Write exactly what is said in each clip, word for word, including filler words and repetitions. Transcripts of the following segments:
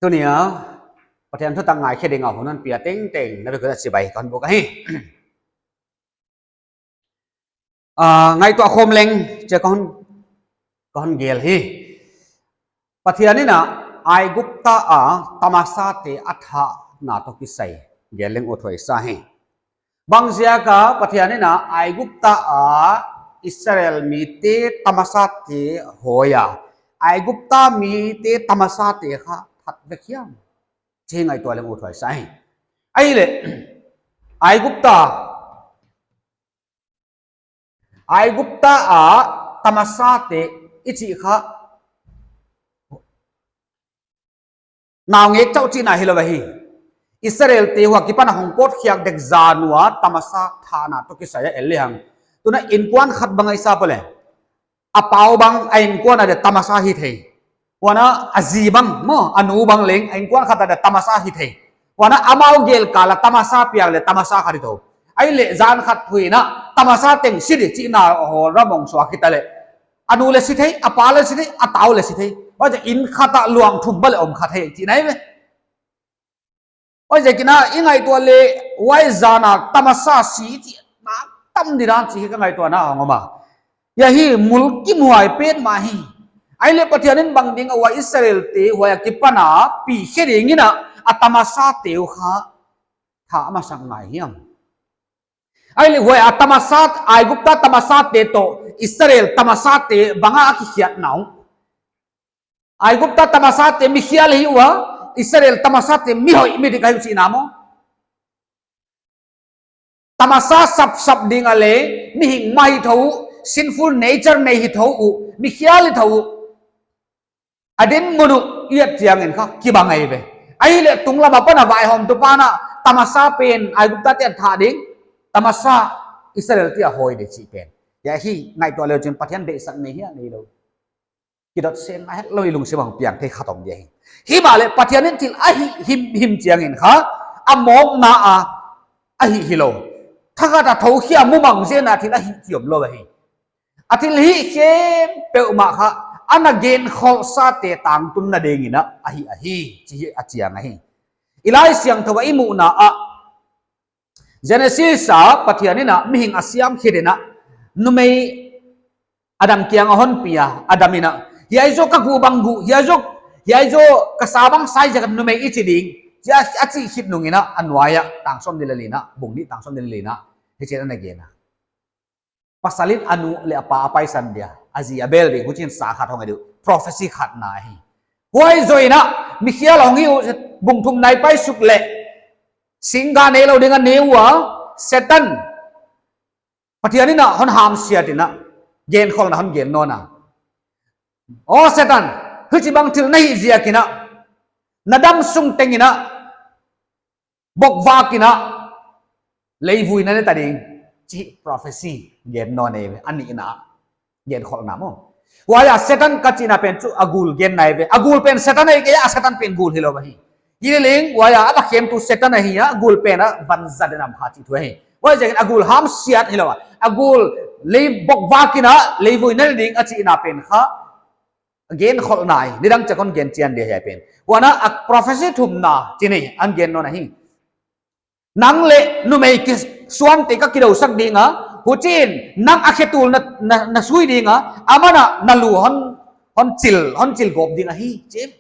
Tuni a Pathian thutak ngaikhe ding a hun hon pia tengteng na vek un chibai kon buk ahi. Ah, ngaihtuah khawm leng chih kon, kon gel hi. Pathian in a Aigupta a tamasate a thahna toh kisai gel leng uthuai sa hi. Bangziak a Pathian in a Aigupta a Israel mite tamasate hawia, Aigupta mite tamasate kha that vek hiam? Chih ngaihtuah leng uthuai sa hi. Ahihleh, Aigupta, Aigupta a tamasate i chih kha naungek chauh chihna hilou ahi. Israelte hua kipan a hong pawtkhiak dek zan ua tamasa thahna toh kisai a en lehang, tuna innkuan khat bang i sa pah leh, a pau bang a innkuan a dia tamasa hi thei. Huan a zi bang maw, a nu bang leng a innkuan khat a dia tamasa hi thei. Huan a amau gel kal a tamasa piang leh tamasa khat hi thou. Ahihleh zan khat phui in a tamasa teng si di chihna hawl ram hong suak hita leh, a nu leh si thei, a pa leh si thei, a tau leh si thei. Huaiziak inn khat a luang thum bang leh om kha thei chihna ahi ve. Huaiziakin a i ngaihtuah leh huai zan a tamasa si chihna tam di dan chih hi ka ngaihtuahna ah hong om a. Hiai hi mulkimhuai petmah hi. Ahihleh Pathian in bang ding a huai Israelte huai a kipan a pi khe ding in a, a tamasate uh kha thah masak ngai hiam? Ahihleh huai a tamasa, Aigupta tamasate toh Israel tamasate bang a kikhiatna uh? Aigupta tamasate mikhial hi ua, Israel tamasate mihoih midik ahi uh chihna maw? Tamasa sapsap ding a leh mihing mah hi thou uh, sinful nature nei hi thou uh, mikhial hi thou uh. A dinmun uh i et chiangin kha kibang ahi ve. Ahihleh tunglam apan a vaihawmtu pan a tamasa pen Aiguptate a thah ding, tamasa Israelte a hawi ding chih pen, hiai hi ngaihtuah leuchin Pathian deihsak nei hia neilou, kidot seng a hetlou i lungsim a hong piang thei khat om dia hi. Himahleh Pathian in thil a hih himhim chiangin kha, a mawkna a, a hih hilou, thakhat a thou khia mumang zen a thil a hih chi omlou ahi. A thil hih khempeuhmah kha ana genkholhsate tangtunna ding in a hih ahi chih hi a chiang ahi. I Laisiangthou a i muhna ah, Genesis a Pathian in a mihing a siam khit in a, numei Adam kiang a hon pi a, Adam in a, hiai zaw ka guh bang guh, hiai zaw, hiai zaw ka sa bang sa ziak a numei i chi ding, chi a, a chih khit nung in a, a nuai ah, tang sawmnih leh li ah, bung nih tang sawmnih leh li ah, hichiin ana gen a. Pasal in a nu leh a pa a paisan dia, a zi a bel ding, huchiin sa khat hong hi di uh, prophecy khat na hi. Huai zoh in a, mikhial hong hi uh, bung thumna i paisuk leh, singga neilou ding a ne ua, Setan, Pathian in a hon hamsiat in a, genkholhna hon gen nawn a. Aw Setan, huchibang thil na hih ziak in a, na damsung teng in a, bokvak in a, leivui na ne ta ding, chih prophecy gen nawn ahi ve, a nihna, genkholhna maw. Huai a Setan ka chihna pen chu a gul genna ahi ve. A gul pen Setan ahi kei a, Setan pen gul hilou ahi. Hileleng, huai a, a va khemtu Setan ahi a, a gul pen a vanzat in a om kha chih thu ahi. Huaiziakin a gul hamsiat hilou a, a gul lei bokvak in a, leivui na ne ding a chihna pen kha, genkholhna ahi, nidang chauh kon gen chian dia hiai pen. Huan a, a prophecy thumna, chih in a hon gen nawn ahi. Nang leh numei kisuante ka kidousak ding a, huchiin nang a khetul na, na, na sui ding a, aman a na lu hon, hon chil, hon chil gawp ding ahi, chi.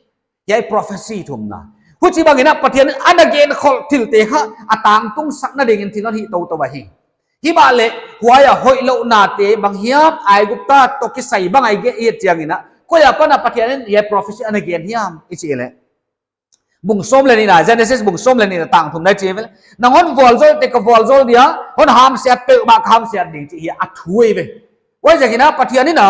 Hiai prophecy thumna. Huchibang in a Pathian in ana genkholh thilte kha, a tangtungsakna ding in thil hon hih toutou ahi. Himahleh, huai a hoihlouhnate bang hiam, Aigupta toh kisai bang i et chiang in a, koi apan a Pathian in hiai prophecy ana gen hiam, i chih leh. Bung sawm leh nihna, Genesis bung sawm leh nihna tang thumna i chih leh. Nang hon vualzawlte ka vualzawl dia, hon hamsiat peuhmah ka hamsiat ding chih hi a thu ahi ve. Huaiziakin a Pathian in a,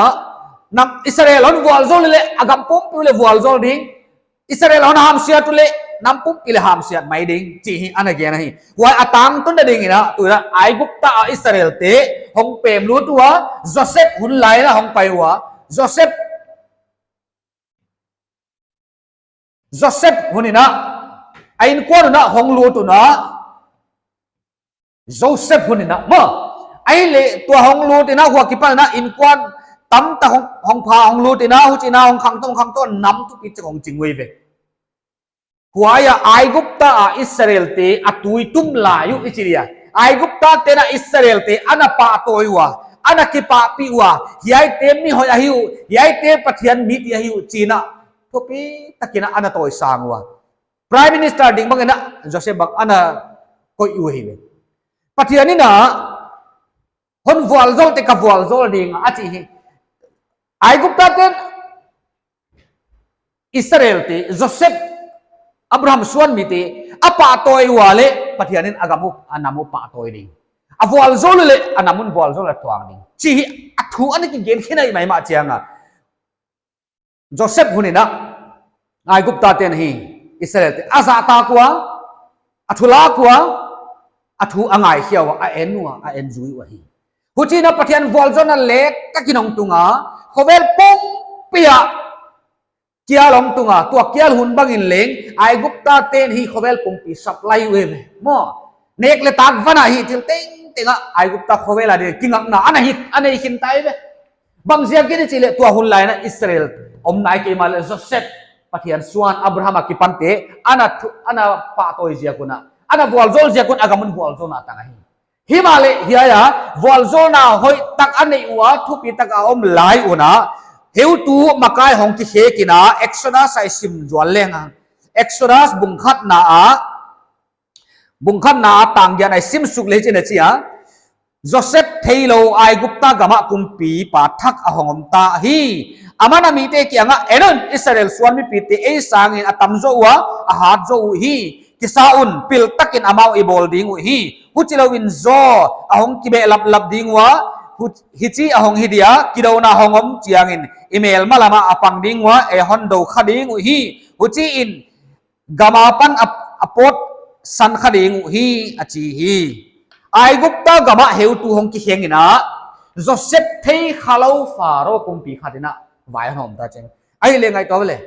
nang Israel hon vualzawl leh a gam pumpi uh leh vualzawl ding. Israel hon hamsiat uh leh, nam pumpi leh hamsiat mai ding, chih hi ana gen ahi. Huai a tangtunna ding in a, tu in a Aigupta a Israelte, hong pem lut ua, Joseph hun lai in a hong pai ua, Joseph Joseph hun in a, a innkuan un a hong lut un a, Joseph hun in a, maw. Ahihleh tua hong lut in a, huai akipan in a, innkuan tamtak hong, hong pha hong lut in a, huchiin a hong khangtou, hong khangtou, nam thupi chauh hong ching uh ahi ve. Huai a Aigupta a Israelte a tuitum lai uh i chi dia. Aiguptate'n Israelte ana pahtawi ua, ana kipahpih ua, hiaite mi hoih ahi uh, hiaite Pathian mi ahi uh chi'n thupi takin ana tawisang ua. Prime Minister ding bangin Joseph bang ana koih uhi. Pathian in hon vualzawlte ka vualzawl ding a chi hi. Aiguptate'n Israelte, Joseph, Abraham suan mite a pahtawi ua leh Pathian in a gam uh, a nam uh pahtawi ding. A vualzawl leh a nam un vualzawl a tuang ding. Chi hi a thu ana kigen khin ahi maimah chiang a. Joseph hun in Aiguptate'n hi Israelte a zahtak ua, a thulak ua, a thu a ngaikhia ua, a en ua, a en zui ua hi. Huchiin Pathian vualzawlna leh takin hong tung a, khovel pumpi ah kial hong tung a, tua kial hun bangin leng Aiguptate'n hi khovel pumpi supply uh ve. Maw, nek leh tak van a hi thil tengteng a Aigupta khovel a ding kingakna ana hi, ana hi khin tai ve. Bang ziakin i chih leh tua hun lai in Israel om nai kei mahleh Joseph, Pathian suan Abraham a kipante ana thu, ana pahtawi ziak un, ana vualzawl ziak un a gam un vualzawlna tang ahi. Himahleh hiai a vualzawlna hoihtak a neih ua, thupitak a om lai un, heutu makai hong kikhek in, Exodus i sim zual leng a. Exodus bung khatna a, bung khatna a tang giat i sim suk leh hichi'n a chi a. Joseph theilou Aigupta gam ah kumpipa thak a hong om ta hi. Aman a mite kiangah, en un, Israel suan mipite ei sangin a tam zaw ua, a hat zaw uhi. Kisa un, pil takin amau i bawl ding uhi. Huchilouin zaw a hong kibehlap lap ding ua, hu-, hichi a hong hi dia, kidouna hong om chiangin i melma lam ah a pang ding ua, ei hon dou kha ding uhi. Huchiin gam apan a, a pawtsan kha ding uhi, a chi hi. Aigupta gam ah heutu hong kikheng in, Joseph thei khalou Pharaoh kumpi khat in vai hon om ta chiang. Ahihleh ngaihtuah leh,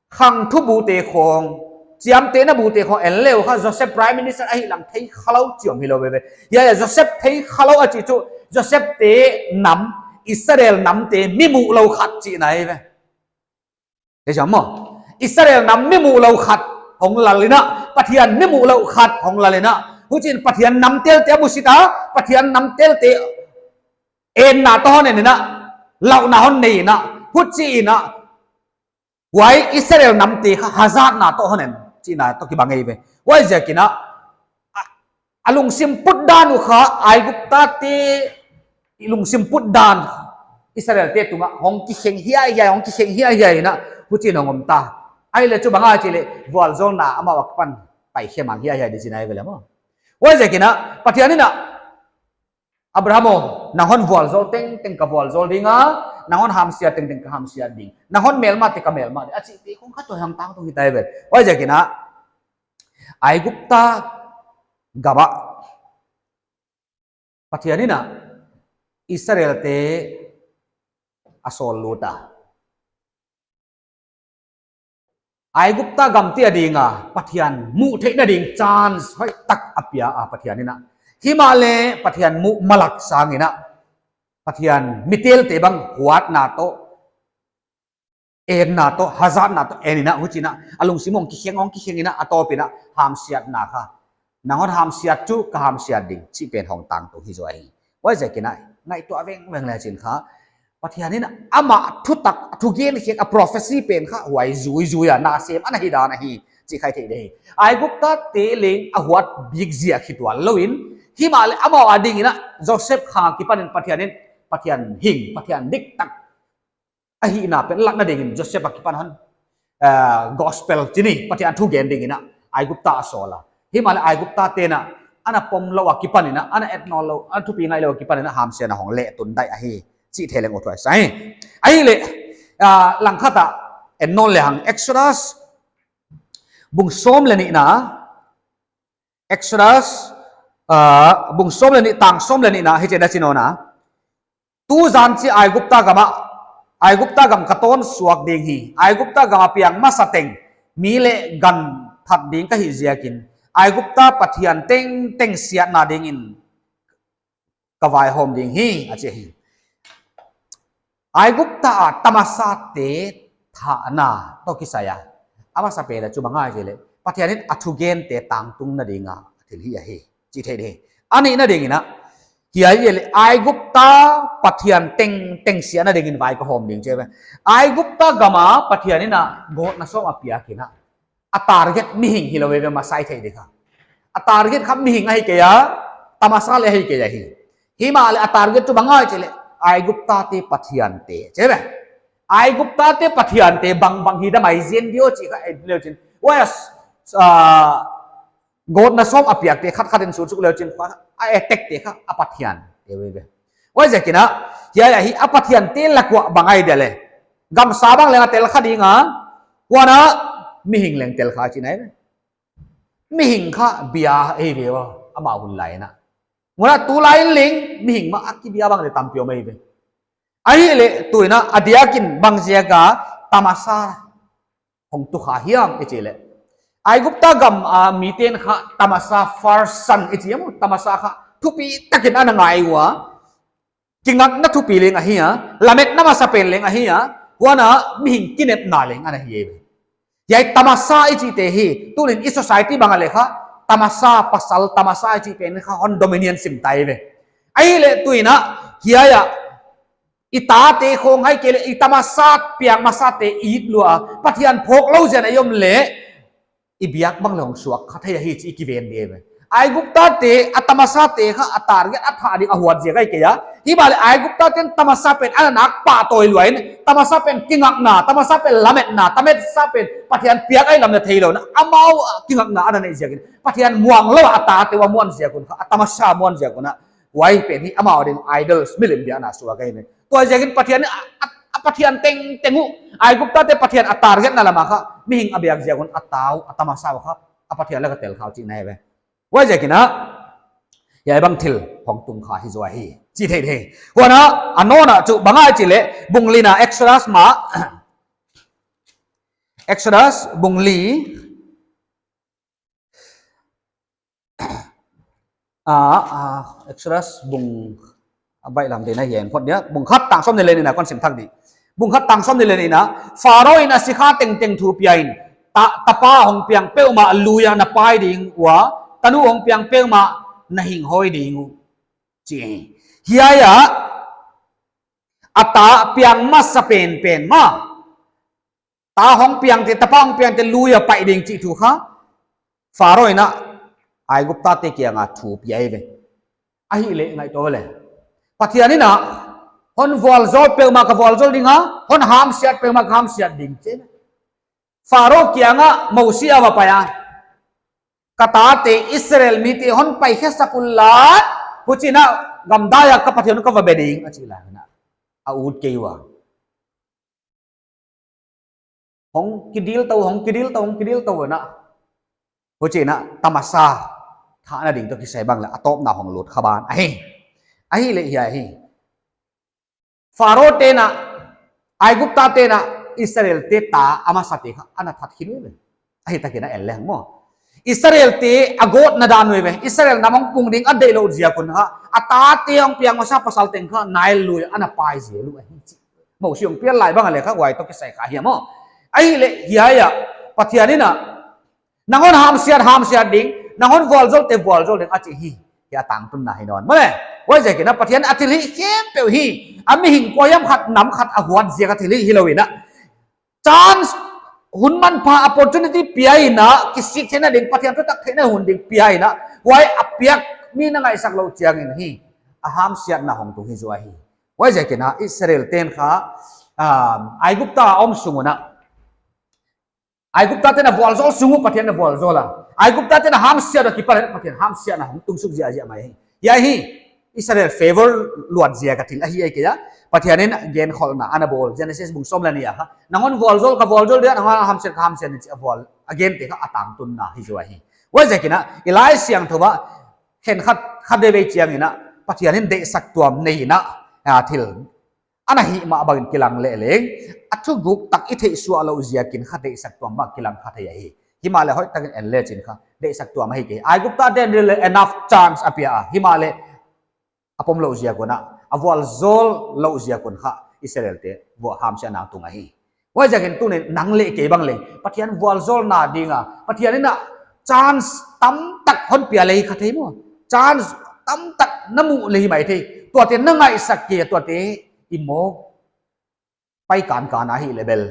khang thu bute khong, chiamtehna bute khong en leh kha Joseph Prime Minister ahih lam thei khalou chiam hilou veve. Hiai a Joseph thei khalou a chih chu, Joseph te nam, Israel namte mi muhlou khat chihna hi ve. Thei chiam maw? Israel nam mi muhlou khat hong lal in, Pathian mi muhlou khat hong lal in, huchiin Pathian nam telte a busit a, Pathian nam telte enna toh hon en in, lauhna hon nei in, huchiin huai Israel namte kha hazatna toh hon en chihna toh kibang ngei ve. Huaiziakin a, a lungsim put dan uh kha Aiguptate lungsim put dan Israelte tungah hong kikheng hiaihiai, hong kikheng hiaihiai in, huchiin hong om ta. Ahihleh chu bang a chih leh vualzawlna amau akipan pai khe mang hiaihiai di chihna hi ve leh maw. Huaiziakin Pathian in, Abraham aw, nang hon vualzawl tengteng ka vualzawl ding a, nang hon hamsiat tengteng ka hamsiat ding, nang hon melmate ka melma ding, a chihte khong kha tua hong tangtung hi tai ve. Huaiziakin Aigupta gam ah Pathian in Israelte a sawl lut a. Aigupta gamte ading a Pathian muh theihna ding chance hoihtak a pia a Pathian in. Himahleh Pathian muh malak sangin, Pathian mitelte bang huatna toh, enna toh, hazatna toh en in, huchiin a lungsim hong kikheng, hong kikheng in, a tawpin hamsiatna kha. Nang hon hamsiat chu ka hamsiat ding chih pen hong tangtung hi zaw hi. Huaiziakin ngaihtuah vengveng leh chin kha, Pathian in amah thutak, thugen khek a prophecy pen kha huai zuizui a nasem ana hi dan ahi chih kha i thei ding hi. Aiguptate leng a huat bik ziak hi tuan louin, himahleh amau adingin Joseph khang akipanin Pathian in, Pathian hing, Pathian diktak ahihna pen latna dingin Joseph akipan hon, eh, gospel chih ni, Pathian thugen dingin Aigupta a sawl a. Himahleh Aiguptate'n ana pomlou akipanin, ana etnawnlou, ana thupi ngailou akipanin hamsiatna hong leh tun daih ahi chih thei leng uthuai sa hi. Ahihleh, ah, langkhat a en nawn lehang Exodus bung sawm leh nihna, Exodus, ah, bung sawm leh nih, tang sawm leh nihna hichiin a chi nawn a. Tuzan chiah Aigupta gam ah, Aigupta gam ka tawn suak ding hi. Aigupta gam a piang masa teng mi leh gan that ding ka hih ziakin, Aigupta pathian tengteng siatna dingin ka vaihawm ding hi, a chi hi. Aigupta a tamasate thahna toh kisai a, A masa pen a chu bang ahia chih leh, Pathian in a thugente tangtungna ding a thil hi ahi, chi thei ding. A nihna ding in a, hiai leh Aigupta pathian tengteng siatna ding in vai ka hawm ding chi ve. Aigupta gam a Pathian in a gawtna sawm a piak in a, a target mihing hilou ve ve, masa i theih ding kha. A target kha mihing ahi kei a, tamasa leh ahi kei ahi. Himahleh a target chu bang ahia chih leh, Aiguptate pathiante, chi ve. Aiguptate pathiante bangbang hi dam ahi zen diam chih kha et leu chin. Huai a, ah, gawtna sawm a piakte khat khat in sutsuk leu chin, a attack te kha a pathiante ve ve. Huaiziakin a, hiai ahi a pathiante lak uah bang ahi dia leh, gamsa bang leng a tel kha ding a, huan a mihing leng tel kha chihna ahi ve. Mihing kha bia ahi ve ua, amau hun lai in a. Huan a tulai in leng mihing mah a kibia bang leh tampi om ahi ve. Ahihleh tu in a, a diakin bang ziak a tamasa hong tu kha hiam i chih leh, Aigupta gam a miten kha tamasa first son i chi a maw, tamasa kha thupi takin ana ngai ua. Kingakna thupi leng ahi a, lametna masa pen leng ahi a, huan a mihing kinepna leng ana hi ve. Hiai tamasa i chihte hi, tuni'n i society bang a leh kha, tamasa pasal, tamasa i chih pen kha hon dominant sim ta ve. Ahihleh tu in a, hiai a, i tate khong ahihkeileh i tamasa piang masate i it lua, Pathian phawk lou ziak a i om leh, i biak bang leh hong suak kha thei ahi chih i kiven ding ve. Aiguptate, a tamasate kha a target a thah ding a huat ziak ahi kei a. Himahleh Aiguptate'n tamasa pen ana nak pahtawi lua in, tamasa pen kingakna, tamasa pen lametna, tamasa pen Pathian piak ahi lam na theilou in a, amau a kingakna ana neih ziakin, Pathian muang lou a a tate uh a muan ziak un kha, a tamasa muan ziak un a, huai pen hi amau ding idols, milim biakna suak ahi ve. Tua ziakin Pathian a, a, a pathian tengteng uh, Aiguptate pathian a target na lam a kha, mihing a biak ziak un a ta uh, a tamasa uh kha, a pathian lak a tel kha uh chihna ahi ve. Huaiziakin a, hiai bang thil hong tung kha hi zaw hi, chi thei ding. Huan a, a nawn a chu bang ahia chih leh, bung li na Exodus mah, Exodus bung li, ah, ah, Exodus bung, a baihlam ding a hiai phot dia, bung khat tang sawmnih leh nih na kon sim thak ding. Bung khat tang sawmnih leh nih na, Pharaoh in a sikha tengteng thu pia in, ta, tapa hong piang peuhmah lui a na pai ding ua, tanu hong piang peuhmah na hing hawi ding uh, chi. Hiai a, a ta piang masa pen pen mah, ta hong piangte, tapa hong piangte lui a pai ding chih thu kha, Pharaoh in a Aiguptate kiang a thu pia ahi ve. Ahihleh ngaihtuah leh, Pathian in a, hon vualzawl peuhmah ka vualzawl ding a, hon hamsiat peuhmah ka hamsiat ding chi. Pharaoh kiang a Mosi a va pai a, ka tate Israel mite hon paikhe sak un la, huchiin a gamdai a ka Pathian uh ka va be ding a chih lai in a, a ut kei ua. Hong kidil tou, hong kidil tou, hong kidil tou in a, huchiin a tamasa thahna ding toh kisai bang leh a tawpna hong lut kha ban ahi. Ahihleh hiai hi, Pharaoh te'n a, Aiguptate'n a, Israelte ta a masate kha ana that khin uh ve. Ahi takin a en leng maw, Israelte a gawtna dan uh ve, Israel nam hong pung ding a deih louh ziak un kha, a tate hong piang masa pasal teng kha Nile lui ana pai zel uh ahi chi. Mosi hong pian lai bang a leh kha huai toh kisai kha hi maw. Ahihleh hiai a, Pathian in a, nang hon hamsiat, hamsiat ding, nang hon vualzawlte vualzawl ding a chih hi. Hiai a tangtunna hi nawn maw leh. Huaiziakin a Pathian a thilhih khempeuh hi, a mihing kuahiam khat nam khat a huat ziak a thilhih hilou in a, chance, hun manpha, opportunity pia in a, kisik theihna ding, Pathian thutak theihna hun ding pia in a, huai a piak mi na ngaihsak louh chiangin hi, a hamsiatna hong tung hi zaw hi. Huaiziakin a Israelte'n kha, um, Aigupta a om sung un a, Aiguptate'n a vualzawl sung uh Pathian in a vualzawl a, Aiguptate'n a hamsiat a kipan in Pathian hamsiatna hong tung suk ziahziah mai hi. Hiai hi Israel favor luat ziak a thil ahi, ahi kei a. Pathian in genkholhna ana bawl, Genesis bung sawm leh nih a kha, nang hon vualzawl ka vualzawl ding a, nang hon hamsiat ka hamsiat ding chih a vual, a gente kha a tangtunna hi zaw hi. Huaiziakin a, i Laisiangthou ah, khenkhat khat veve chiangin a, Pathian in deihsaktuam nei in a, a thil ana hih mah bangin kilang leh leng, a thuguk tak i theih suah louh ziakin kha deihsaktuam bang kilang kha thei ahi. Himahleh hoihtakin en lechin kha, deihsaktuam ahi kei. Aiguptate'n leh enough chance a pia a. Himahleh a pom louh ziak un a, a vualzawl louh ziak un kha Israelte vuah hamsiatna tung ahi. Huaiziakin tuni'n nang leh kei bang leng Pathian vualzawlna ding a Pathian in a chance tamtak hon pia lei kha thei maw. Chance tamtak na muh lei mai thei. Tuate na ngaihsak kei a, tuate i mawk pai kankan a hih leh bel,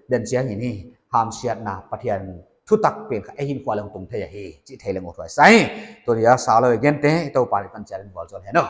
den chiang in hi hamsiatna Pathian thutak pen kha ei hinkhua leh hong tung thei ahi chih thei leng uthuai sa hi. Tuni a saulou i gente i Toupa'n i tan chiat in vualzawl hen aw.